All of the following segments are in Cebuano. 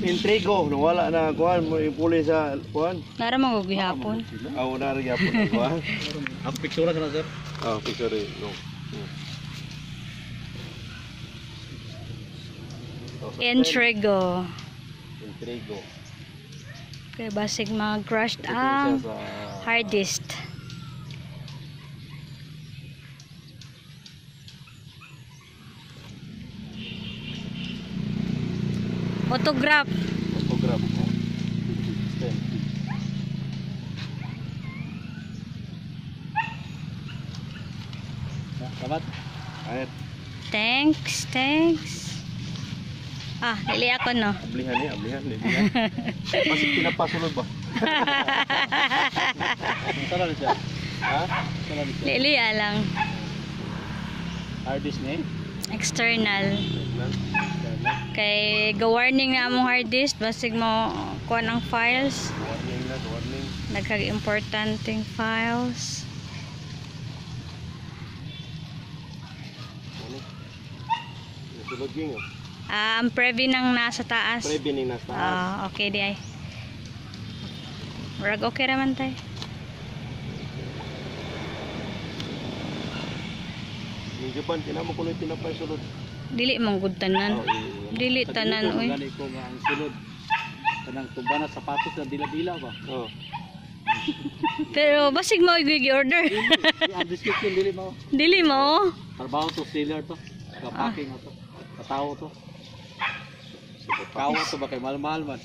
Intrigo, wala na kuan mo ipuli sa kuan. Nara man gihapon. Aw na ra gyapon ang kuan. Ang picture na sir. Oh, picture no. Intrigo. Intrigo. Kay basig mga crushed Ito siya ang sa hard disk. Autograph. Autograph. Stem. Salamat. Ayat, Thanks, thanks. Ah, dili ako no. ablihan ni, ablihan, ablihan. Masih pinapasulod ba? Saan na siya? Ha? Saan na siya? Dili lang. Hard disk ni? External. Kay ga-warning na among hard disk basig mo kuan ang files. Warning na, warning. Nagkag-importanting files. Ano? Sulod ging. Oh. Ah, ang previ nang nasa taas. Prebi ning nasa taas. Ah, okay di ay. Murag okay raman tay. Medyo pan tinamo kuno tinapay sulod. Dili man gud tanan. Oh, iya. Dili tanan oy. Gani ko nga ang sulod. Kanang tumba na sapatos na dila-dila ba? Oh. Pero basig mo gi-order. Dili, ang description dili mo. Dili mo. Trabaho to, sealer to. Kapacking to. Katawo to. Kawo to ba kay mahal-mahal man.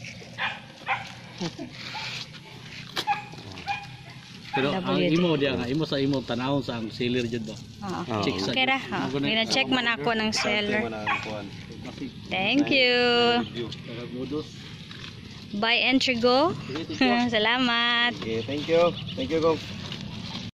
Pero ang WD. imo diya nga imo sa imo tanawon sa ang sealer jud ba. Oo. Oh. Check sa Okay ra. Oh. Gina-check man ako ng seller. Man ang kuan. Thank you. Review. Modus. Bye, Entrigo. Sige, thank you. Salamat. Okay, thank you. Thank you, Gong.